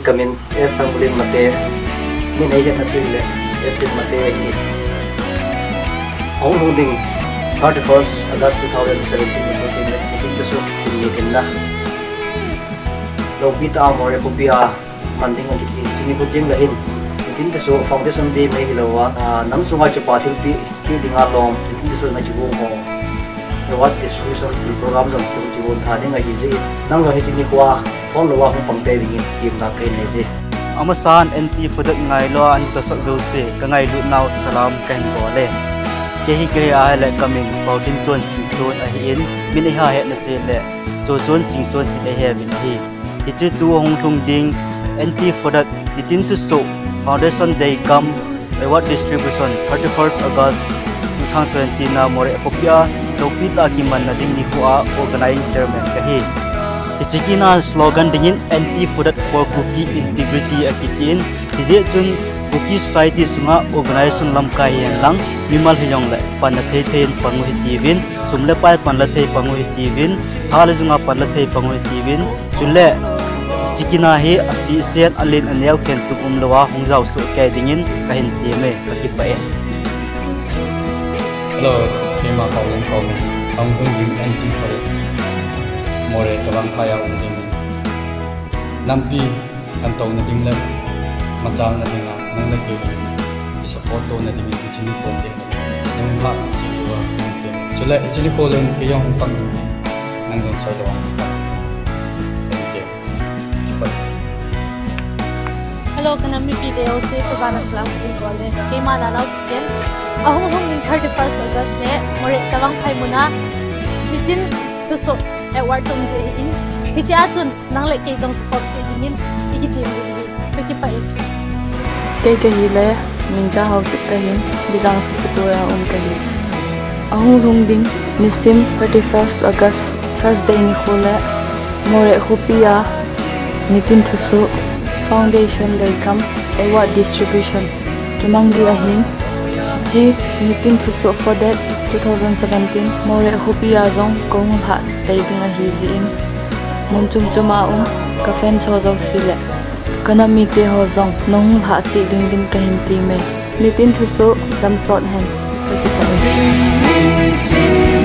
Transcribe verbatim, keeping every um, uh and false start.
Kamin S Thangbulin Mate, min eihetna chu ahile S T Mate ahi. Ahung lhung ding thirty-first August two thousand seventeen nikho teng le, nitin thusoh kin ni tin na. Lopi tah a Moreh khopi a man ding akiti, hiche nikho teng le hin nitin thusoh Foundation Day mai hilou a, nam sunga kipa thilpeh, peh dinga lom, nitin thusoh na kigong ho, award distribution ti program jong ki, kigong tha ding ahi jeh in, nang jong hiche nikho a thon lou a hung pang tei dingin temna kahin nei e. Amasan N T Fodet ngailua natohsah jouse kangailut nau salam kahin bol e. Kei hi kahi ahile kamin Paotinchon Singson ahin, min eiha hetna chu ahile Chochon Singson tin eihe uvin ahi. Hiche tu ahung lhung ding N T Fodet nitin thusoh Foundation Day cum Award Distribution thirty-first August two thousand seventeen a Moreh khopi a lopi tah a kimanna ding nikho a Organizing Chairman kahi. Hiche kin a slogan dingin N T Fodet for Kuki Integrity akitin, hijeh chun Kuki Society sunga organization lamkai hihen lang, mimal hijongle panla thei thei in pang u hitiuvin, sum le pai panla thei pang u hitiuvin, tha le junga panla thei pang u hitiuvin, chule hiche kin a hi asisen alen aneo khentup umlou a hung jaosoh kei dingin kahin tem e, kakipah e. Hello, keima Paolun kaum in, ahung lhung ding N T Fodet Moreh Chavang Phai a um ding nampi kantouna ding le machalna dinga nang le kei i support tona dingin hiche nikho teng le nang lhah cheh diuva nang te. Chule hiche nikho le kei jong hung pang ding, nang jong soilou a hung pang ding te. Hello, kanam mipite jouse, kajana salam kahin bol e. Keima Lalao Kigen. Ahung lhung ding thirty-first August le Moreh Chavang Phai muna nitin thusoh award chom ding ahin, hichea chun nang le kei jong kikhop cheh dingin ikitem ding ahi. Kakipah e. Kei kahile Ningcha Haokip kahin, Bijang Sisipur a um kahi. Ahung lhung ding nisim thirty-first August Thursday nikho le Moreh khopi a nitin thusoh Foundation Day cum Award Distribution kimang ding ahin, hiche nitin thusoh Fodet two thousand seventeen Moreh khopi a jong kahung lhah tei ding ahi jeh in, mun chom chom a um ka fans ho jouse le kanam mite ho jong nahung lhah cheh ding din kahin tem e. Nitin thusoh damsot hen. Kakipah e.